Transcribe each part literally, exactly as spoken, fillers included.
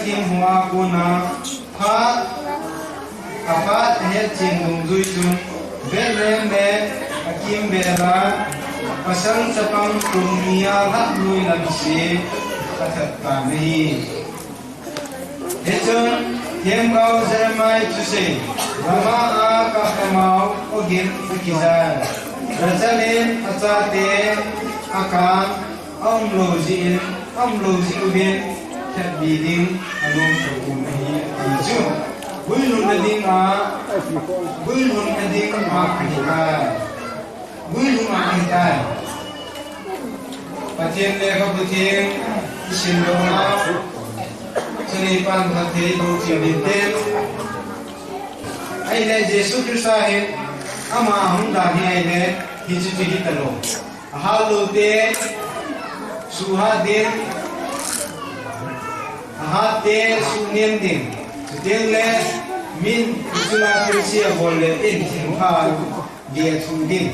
Hua kona phat, aphat ahet chen dungjui chun Bethlehem le akimbel a pasal chapang kum ni a lhahnoi lam se athat tan ahi. Hichun themgao Jeremiah thusei, Ramah a kap amau ogin akijal, Rachel in achate akap, aumlou jeh in, aumlou jeh uvin, lhatbi ding alungthim um ahi, ati chu. Guilhunna dinga, guilhunna dinga ahitai. Guilhunna ahitai. Pathen lekhabu theng isimdoh na, chuni pan phatthei iboh cheh uvin te. Ahile Jesu Christa hin ama ahung dan hi ahile hiche chu hitalou. Ahat lou te suhhat ding, ahat te suhnem ding. Chuteng le min ichunga thilse abol le in thilpha dia thum ding.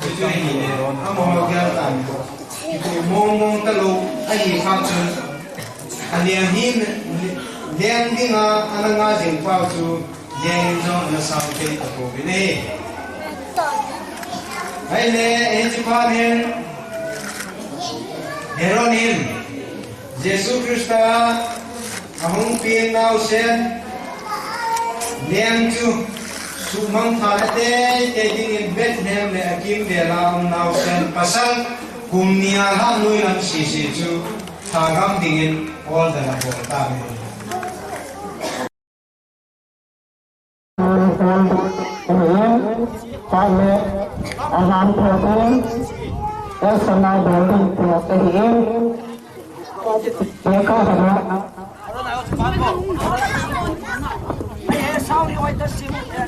Chuchu ahile amaho gel tan. Kipu mong mong talou ahi phat chun, aleng hin, leng dinga ana nga jing pau chu leng in jong ana sang thei tapouve. Ahile hiche phat hin Herod hin Jesu Christa ahung pen naosen leng chu suhmang tha teitei dingin Bethlehem le akimbel a um naosen pasal kum ni a lhahnoi lam sese chu thagam dingin order abol tan ahi. Ahin, ahin, ahin, ahin,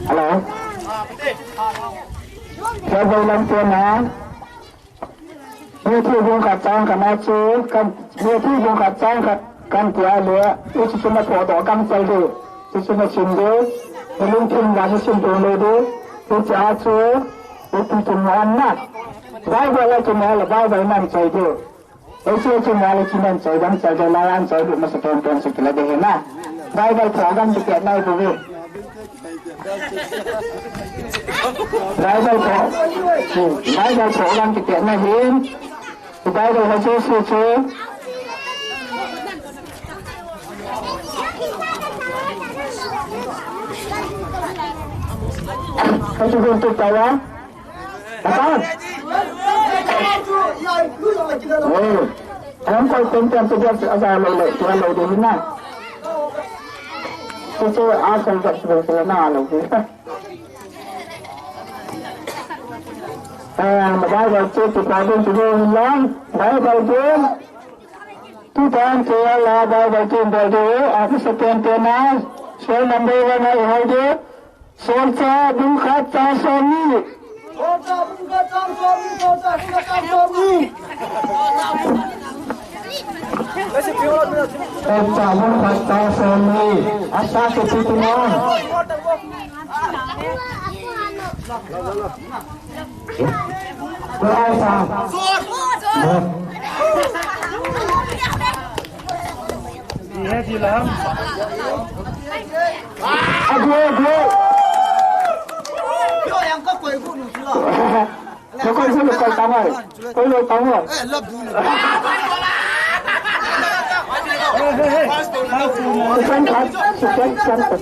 Hello. Hello, lam kena. Matthew bung khat chang khat na chu, kan, Matthew bung khat chang khat kan tia le, hichu chu na phodoh gamsel diu, hichu na sim diu, na lungthim la na sim diu le diu, hichu a chu, hichu chu na an na. Bible la chu na le, Bible nan choi diu. Hichu chu na le chu nan choi, gamsel diu, la an choi diu, masa pen pen chu la de na. Bible program chu pe nai bu ve. Bible tho, Bible tho lang kiti na hin. Bible ha chu chu chu. Ha chu chu tu pa ya. Apa? Oh. Ang ko pen pen tu dia aja lo le, tu lo de na. Tu tu a ko ga tu na lo de. Ah, Bible chu ti pa ding chu ding lang, Bible chu. Tu tan ke la Bible chu bol de, a ku second te na, so number one na hoi de, Solchah bung khat chang som ni. Solchah bung khat chang som ni, Solchah bung khat chang som ni. Solchah bung khat chang som ni. Asa ke tu tu na. Adi, adi. Koi, koi, koi, tama. Koi, koi, tama. Sukan, sukan, sukan.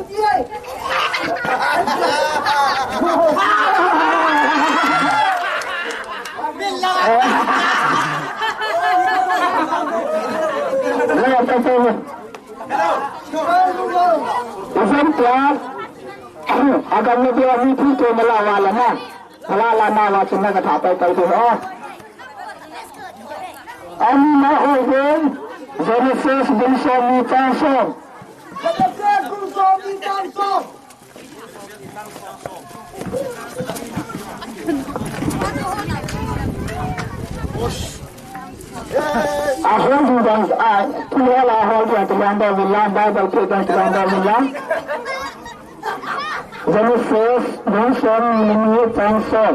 Hello, hello. Isan tia, agam na dia mi thi ke mala wala na. Mala la na wa chun na ka tha pai pai de ho. Ani na ho de, Genesis bung som ni chang som. Genesis bung som ni chang som. A hol du dang, a, tu la la hol du dang, tu lang dang, tu lang dang, Bible tu dang, tu lang dang, tu lang. Genesis, bung som ni chang som.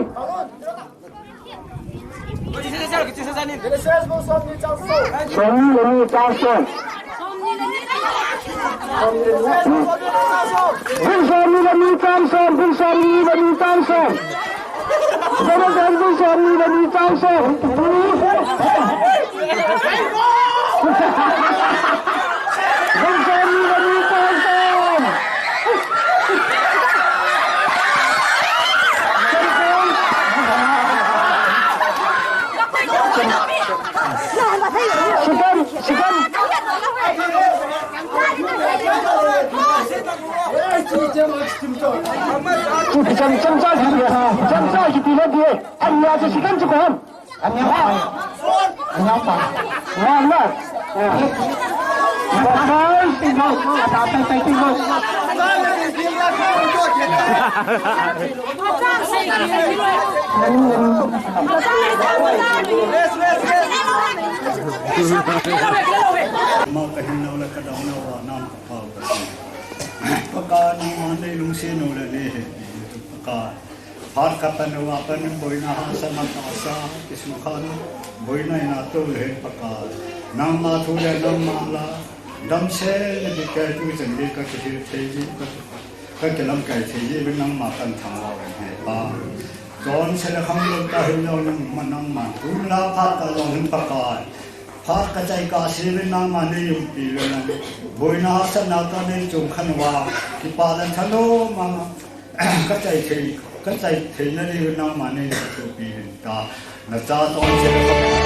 Som ni chang som. Bung som ni le ni chang som, bung som ni le ni chang som. Jonathan bung som ni le ni chang som. Bung som ni le ni chang som. Second, second. Chu cham, cham cha kiti le, cham cha kiti le di. Ania chu second chu ko ham. Ania pa. Ania pa. Wan na. Bye. Ama ka hinna le ka damna uva nam ka Pakai, nangma nei lungset u le nei hepina uva Pakai, phat ka pan uva pat in boina hahsatna tahsa kisukha na, boina in a tou le hen Pakai, nangma thu le nangma la, damsel le dikeh tu chan le ka kihil thei ji, ka, ka kilamkai thei ji, nangma kahin thangvah u hen Pa. Chonse le khanglou tah hin jong nangma, nangma tun la phat ka jong hin Pakai, phat ka chai ka sei uvin nangma nei umpi uvin lang. Boina hahsatna ka nei chom khan uva, kipa le thanom a ka chai thei, ka chai theina diuvin nangma nei umpi uvin ta. Na cha chonse le Amen.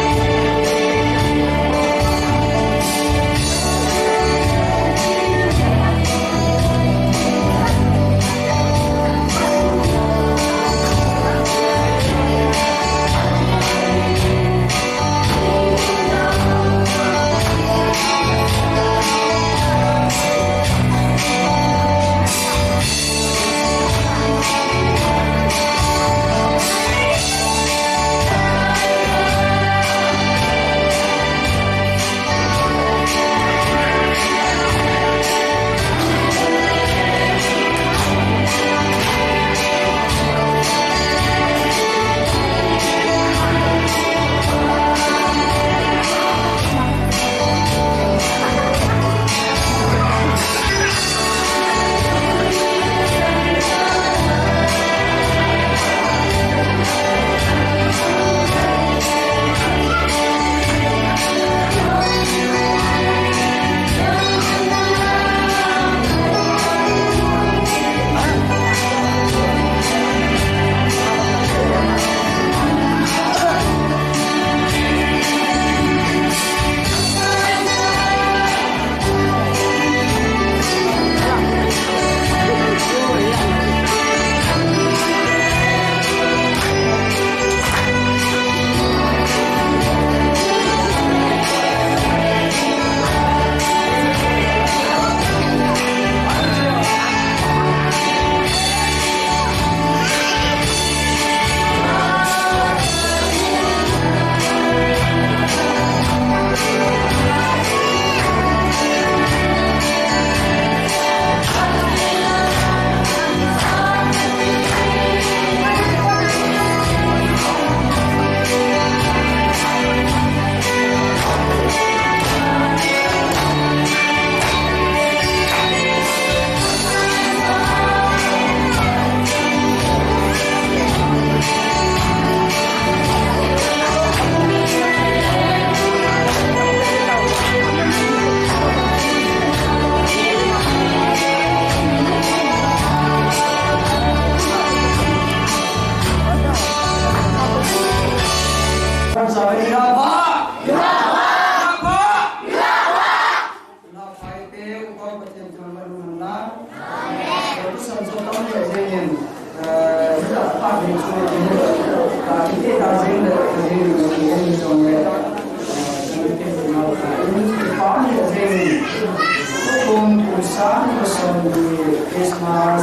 Christmas,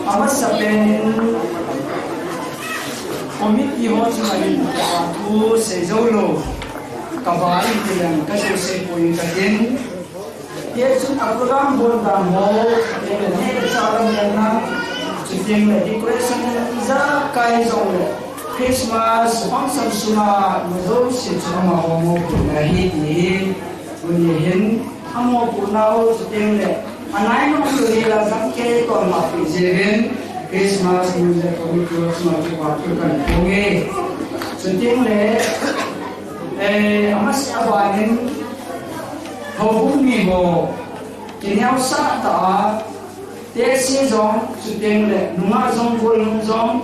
Amasapen in committee ho chunga hin thu sei jou lou, ka va in ti leng ka sei sei poi ka tin. Hiche chun a program bol dan ho, te le ne cha lam le na, chuteng le decoration ijakai jong le Christmas function sunga na jouse chu amaho mopohna ahi ti. Tuni hin, amopohnau chuteng le, anai nom tuni la jang kei ton ma pi jevin, Christmas New Year Committee ho chunga kipa thu kahin phong e. Chuteng le, eh, amasa a banin, houbung mi ho, kineosah tah a, tehse jong, chuteng le, nungah jong, golhang jong,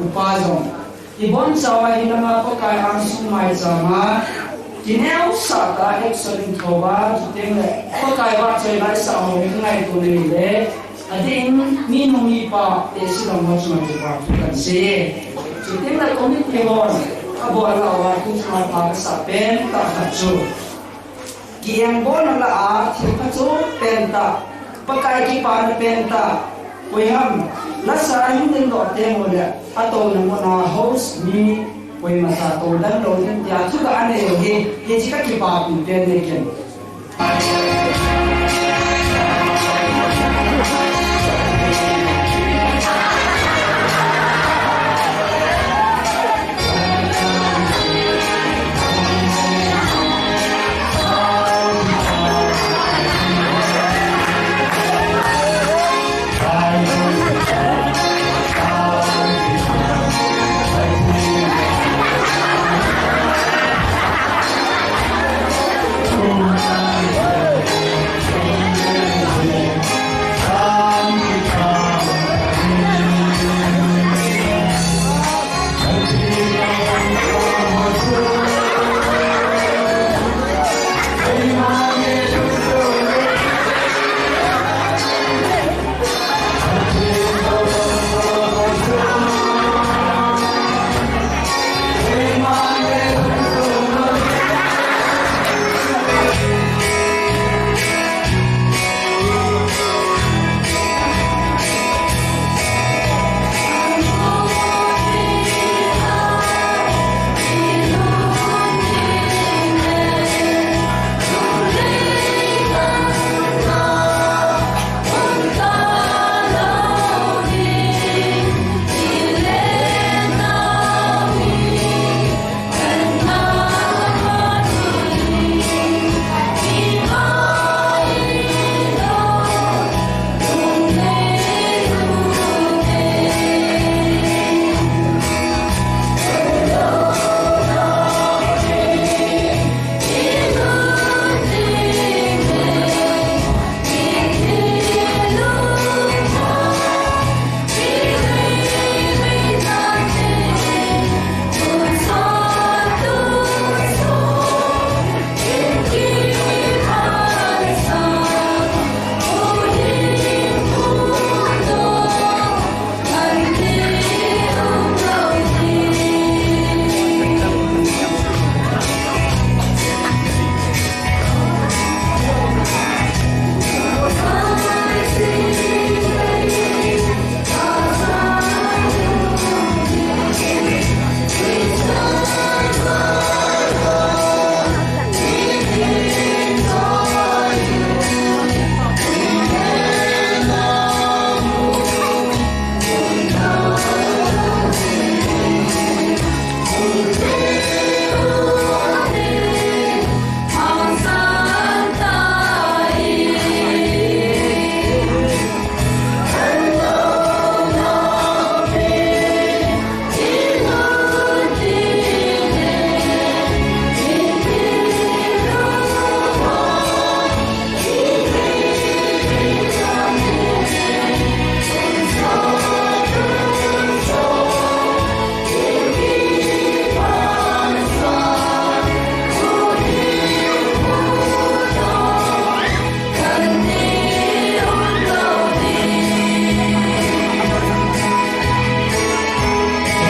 upa jong. Ibonchauva hilanga Pakai angsung maichama, kineosah tah a action in thouva, chuteng le Pakai vahchoina isah ho hi kangaito nahile, adeh in minung mipa tehse dang ho chunga kipa thu kahin sei e. Chuteng le committee hon abol uva tu chunga pha kasah pentah khat chu, kiengbona lah a thil phachu pentah, Pakai kipana pentah, koiham, lasa a hin dingdoh teng uleh, atouna muna host mi, koima cha tou dan lou ding tia thugah anei u hi, hiche kakipapi pen ahi.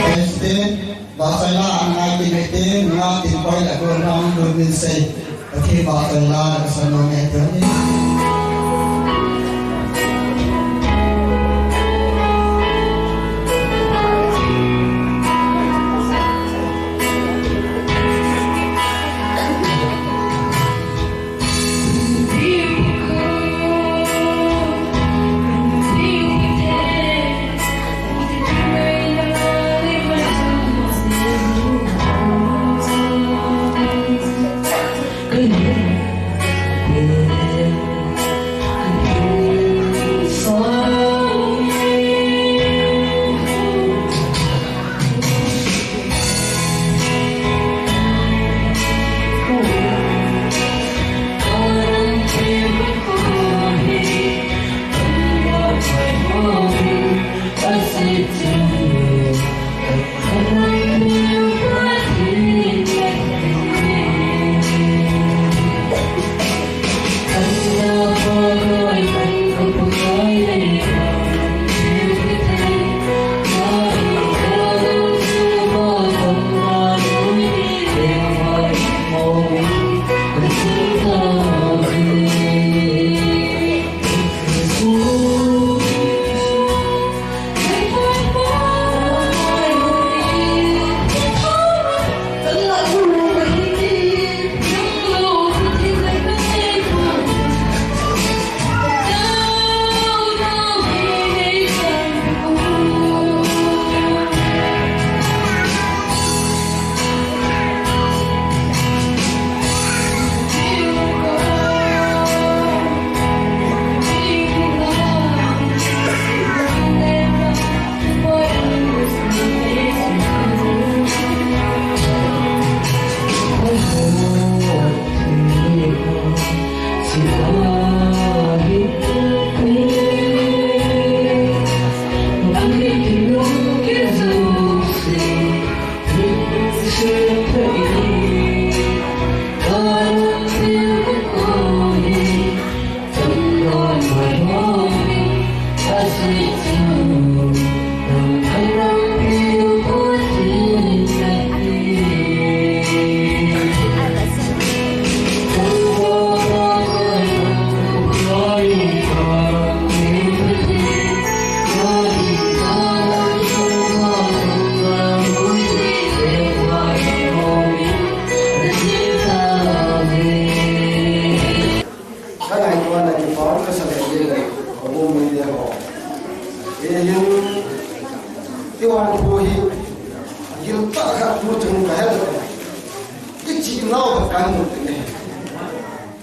President, vahchoila angai tin tin, nga tin koi la ko nang lu min sei. Okay, vahchoila, sa no me te ni.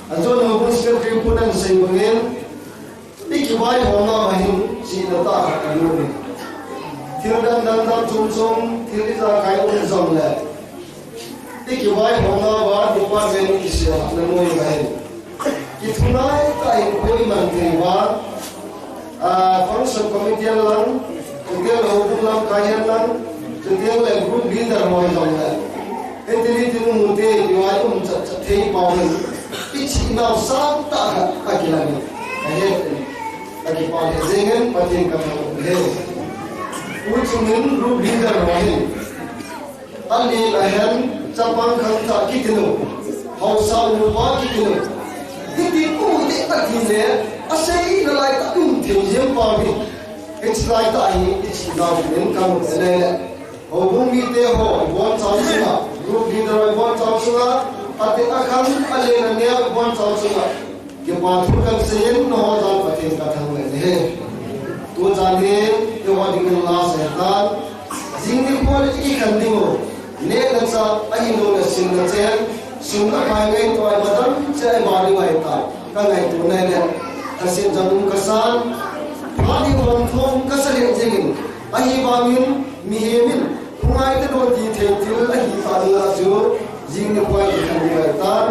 Ajon houbung secretary pun anasei bangin, ikivaihomna uva hin chihna tah khat aum in. Thil dang dang dang chom chom, thil ijakai um jongle, ikivaihomna uva department ikisel na noi uva hin, kithunai tah in koiman thei uva, ah, function committee lang, chuteng le houbung lamkai hen lang, chuteng le group leader ho jong le, hiti hitin umute, ikivaihom chat chat thei pau hin, ichihnau sangtah khat akilan in, ahet in, akipah lheh jeng in, Pathen kathangvah e. Tuchung in group leader ho hin, alen ahen, chapang khangthah kiti lou, haosa nupa kiti lou, hiti pu ding ati le, asei nalai tah um thei jeng pau hi, hiche lai tah hi ichihnau ding in kamu e le. Houbung mite ho ibonchau sunga, group leader ho ibonchau sunga, ati akhang, alen aneo ibonchau sunga, kipa thu kahin seiyin, nangho jal Pathen kathangvah e. Tujan hi eiho dingin last ahitan, jing nikho le ikikhen diu, nehna chah ahiloule simna chen, sum le pai ngaito a imadam cheh a iba ding ahitai, kangaito nai le, lhaset jang um kasan, phat hi hon thom kasa lheh jengin, ahivangin mihem in hung ngaito lou ti thei thil ahitah dinga chu, jing nikho a ikikhen diu ahitan.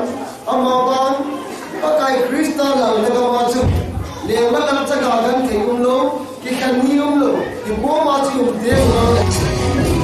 Amavang, Pakai Christa lalna gam a chu, lengna lam chaga genthei umlou, kikhen ni umlou, kibom a chu um ding.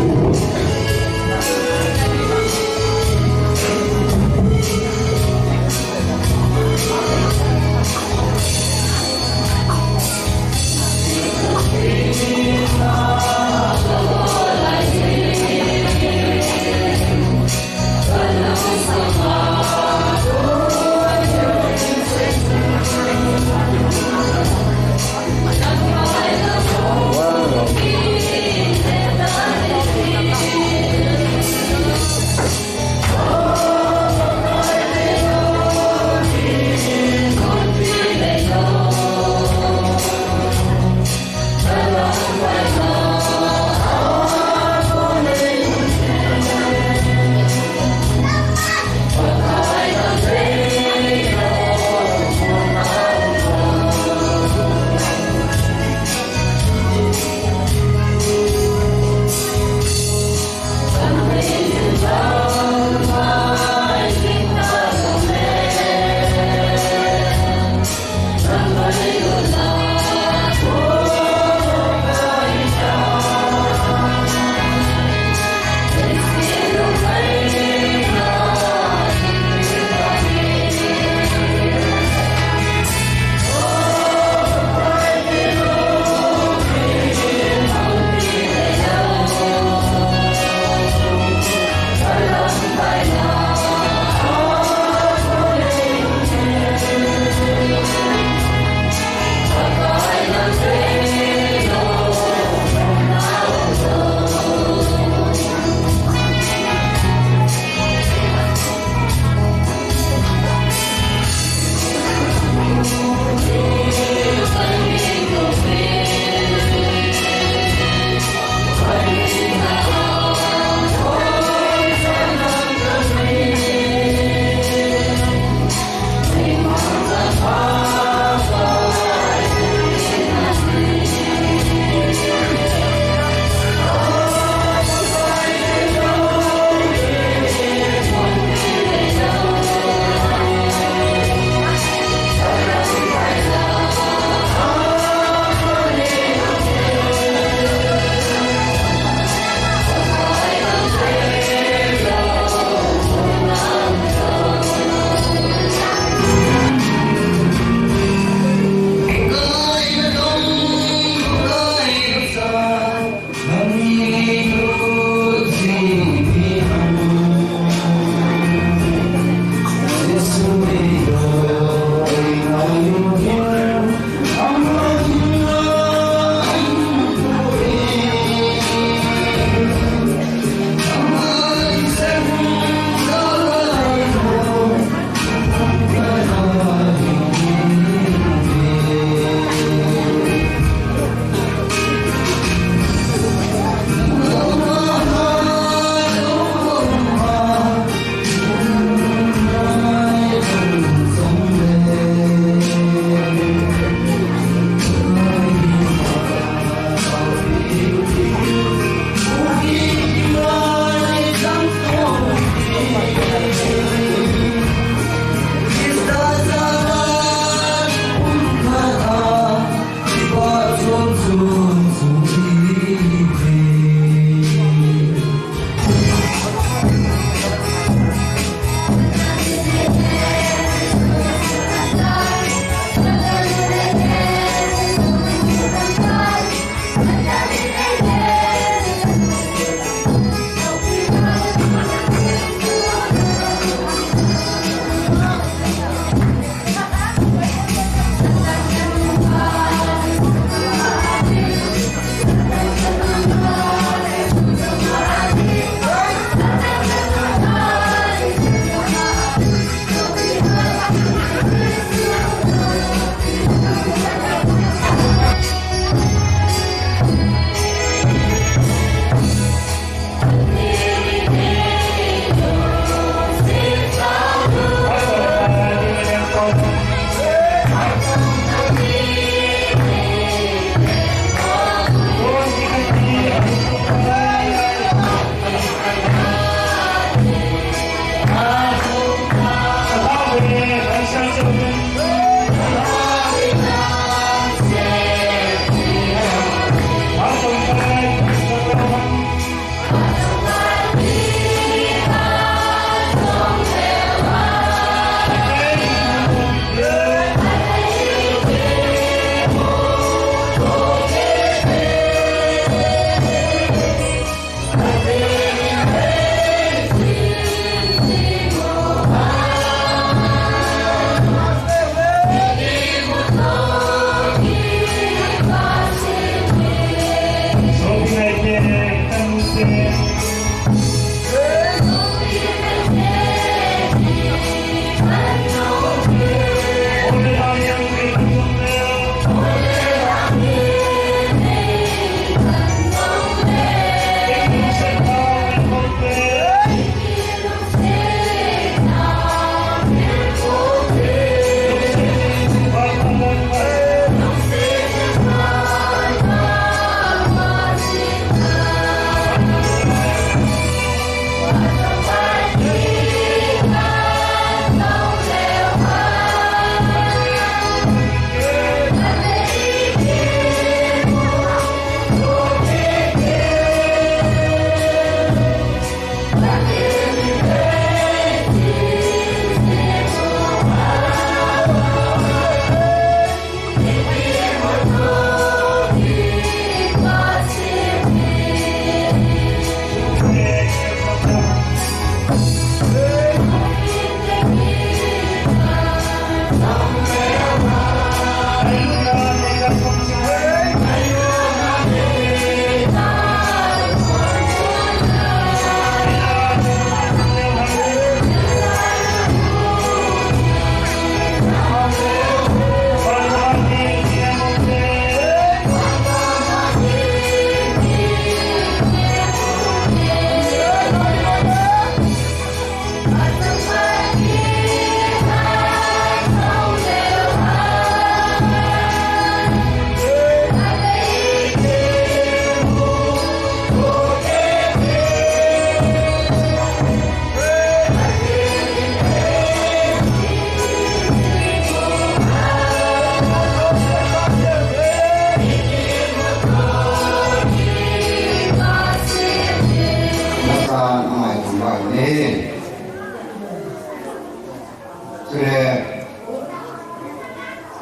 Chule,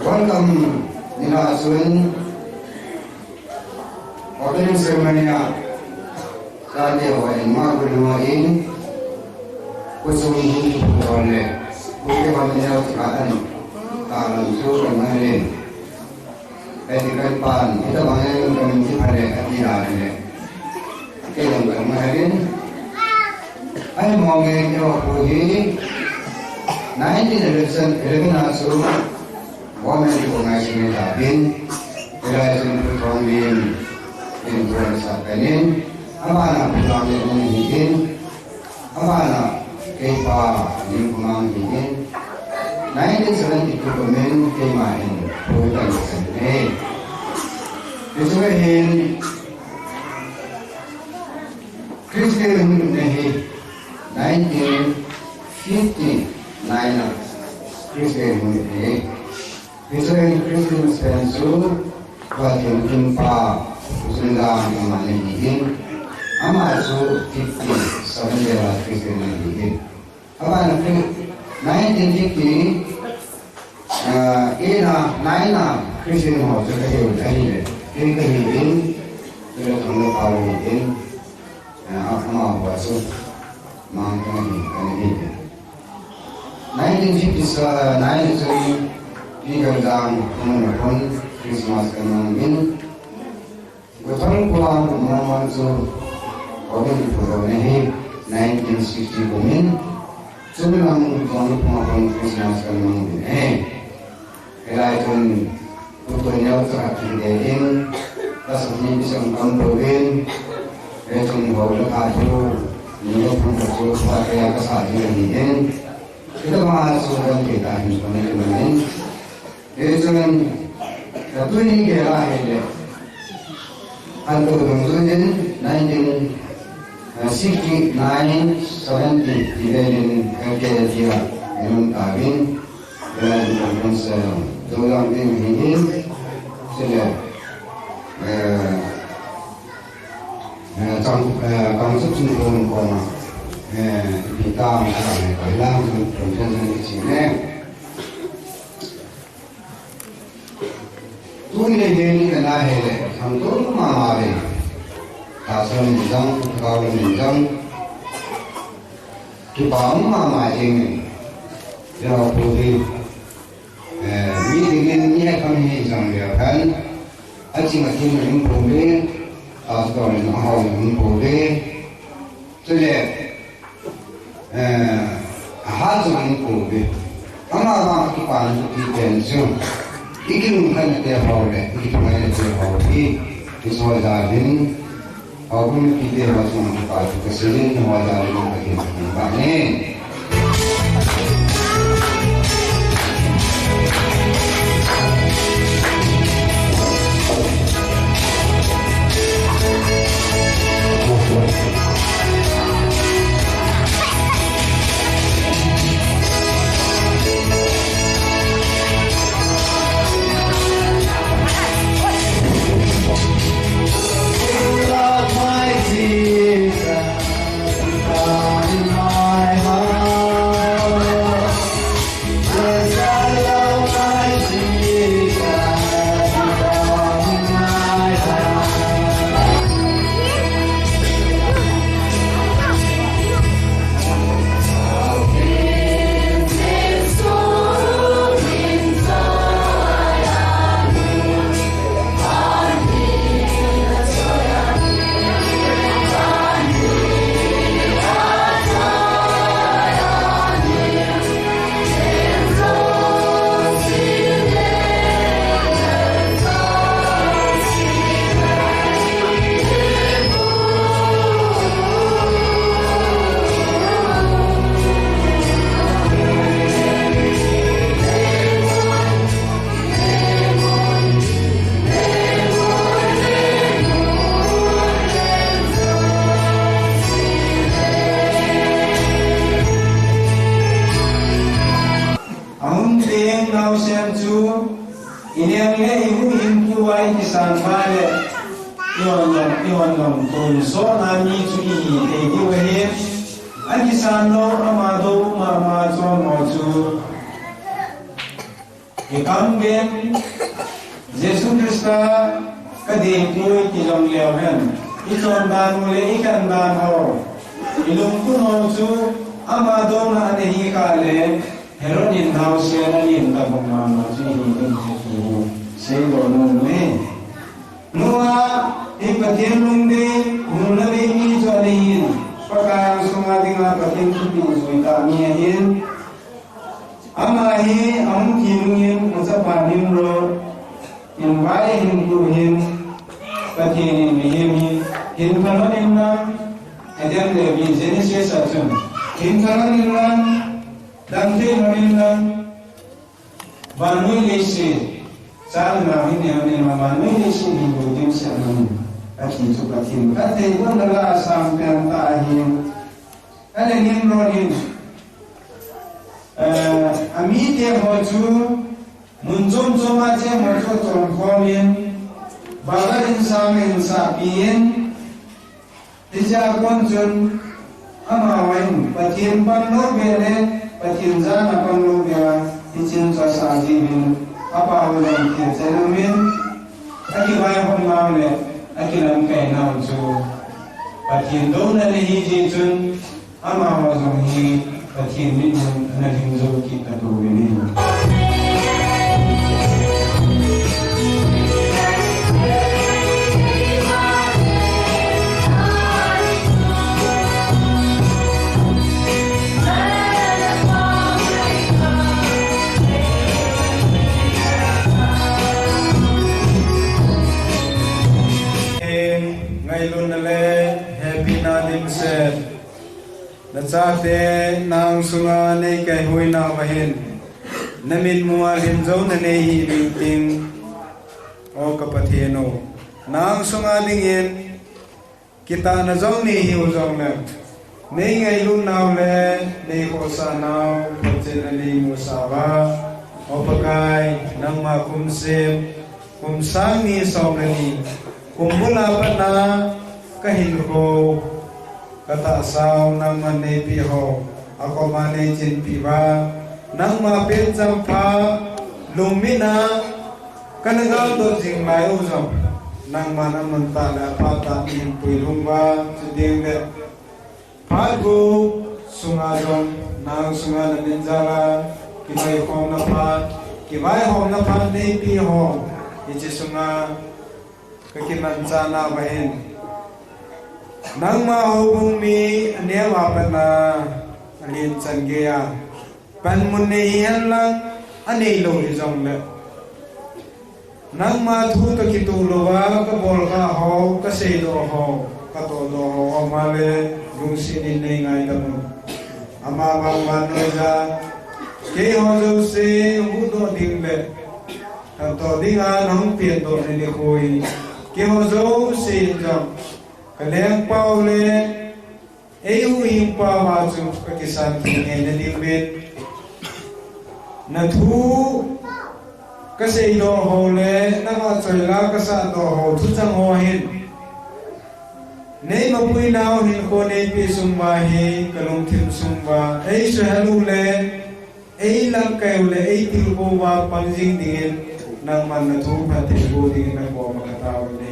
welcome ni a chun opening ceremony a chate ho in ma gu lo in, khosung hung kiphut ho le, khosung hung kiphut ho le, ta lam chu kan ngai le. Eti kan pan, ita bang em kan ti phale ati la le. Kei jong kan ma hen. Ahi mong e, kei ho pu hi nineteen eleven, eleven a chu government recognized ni ta bin. Ila chun Pu Thongvin in tuan sa kanin. Ama na Pu Thongvin ni hin. Ama na kei pa Limkhomang hi in. Nineteen seventy-two kum in keima hin pui kan sen e. Hichu hin Christian hung lutna hi nineteen fifty-nine a Christian hung lutna hi. Hichu hin Christian pen chu Pathen kimpa Pu Sundan ama ni hin. Ama chu fifty-seven le a Christian ni hin. Ama na Chri-, nineteen fifty, ah, eight a, nine a Christian ho chu ka hiu, ka hi le. Kei ka hi in, kei ka thang le pa hi in, ah, ama ho chu mang ka hi, ka ni hi. Nineteen fifty-nine chu, pi kan dang, kan na kon, Christmas kan mang in, Gothang Khulam Mormon chu Robin Phudo ne hi nineteen sixty kum in, chun lang John Phudo Christmas kan mang in e. Hilai chun Pu Tonyao chu a thi de in, ka sa ni bi sang kam do in, e chun ho la ka chu, ni le phung ka chu, pa ke ya ka sa ji ni in. Kita ma chu kan ke ta hin ko ni ma in. Hichun, ka tuni gel a hile. An to dungjuiyin nineteen sixty-nine seventy ti velin L K L T a inung tauvin. Velin conference, eh, jolang ding hi in. Chule, eh, eh, chang, eh, kang suk sung kong kong, eh, ipi tam, eh, kailang conference ni chi ne. Tuni le gei ni kana hele, thangtom mama le. Tahsa le min jang, Pu Thagau le min jang. Kipa um mama jeng in. Jao pu hi. Eh, mi dingin mi he kham hi jang le khan. Aching aching in pu le. Tahsa le na hau in pu le. Chule. Eh, ahat jong in kou ve. Ama vang kipana chu ti pen chu. I kilungkhat na te ho le, i kilungkhat na te ho hi. I so ja vin. Ho kum ti te ho chung kipa chu ka silin ho ja vin ka ti ba ne. Ahung teng naosen chu, i neng le i hu in tua i kisan ba le, i hon long, i hon long tun so na mi chu i hi thei diu ahi. A kisan lo ama do mama chon ho chu, Ikam ben, Jesu Christa kadei poi ti jong leu hen, ichondan u le ikhendan ho, ilungput ho chu ama douna ana hi kah le, Herod in naosen alen tabang mama chu hi ding ti hi seidoh nom e. Noah hi Pathen lungdei, lungna dei mi chu ana hin, Pakai angsunga dinga Pathen thupeh jui tah mi ahin. Ama hi ahung thi nungin achapa Nimrod in vai ahin tuh in, Pathen in mihem hi hin phalhon inlang, Adam le Evi Genesis a chun, hin phalhon inlang, damthei lhon inlang, vannoi leiset, chalna hin neo neo a vannoi leiset hin lou ding seh ahi. Athi chu Pathen kathei gon la la asang pen tah ahi. Ahile Nimrod in, eh, amite ho chu mun chom chom a cheng ho chu achom khom in, Babel in sang in sahpi in, hichea kon chun, amahon Pathen panlou beh le, Pathen jana panlou beh a, hichin chu asah jiuvin, apao jong thil chen aumin, akivaihom nau le, akilamkai nau chu Pathen douna ana hi jeh chun, amaho jong hi Pathen mitmun ana lhing jou kit katoh uvin ahi. Ngailutna le hepina dimset. Nachate nang sunga neikaihuinauva hin, namitmu a lhinjouna neihi ding ting, O ka Pathen o. Nang sunga dingin kitahna jong neihiu jongle, neingailutnau le neikhohsahnau photchenna neimusah uva, O Pakai, nangma kum sep, kum sang ni som le ni, kum bula patna kahinkho, katahsau nangman neipeh ho, akoma neichinpeh uva, nangma pen champha lungmina kana galtoh jing lai u jong, nangman amun tah le aphat tah neihin puilhung uva, chuteng le phat gup sunga jong nang sunga namin jal a kinoikhomna phat, kivaihomna phat neipeh ho, hiche sunga kakimanchahnauva hin, nangma houbung mi aneo a pat a alen chan geiya panmun nei hihen lang, aneilou hijongle, nangma thu toh kitoh louva kabol kha ho, kaseidoh ho, katohdoh ho, ama le lungset in neingaidam un. Amavang vannoija, keiho jouse huhdoh ding le lhatdoh dinga nahung pendohna nikho hi, keiho jouse in jong kalengpau le eihuhhingpauva chu kakisan thei ngeina diuvin, nathu kaseidoh ho le navahchoila kasahdoh ho thuchang ho hin, neimapuinau hinkho neipeh sung uva hi kalungthim sung uva eisuhhel u le eilamkai u le eitilkhou uva pang jing dingin, nangman nathu phatthei boh dingin nakoma kataove.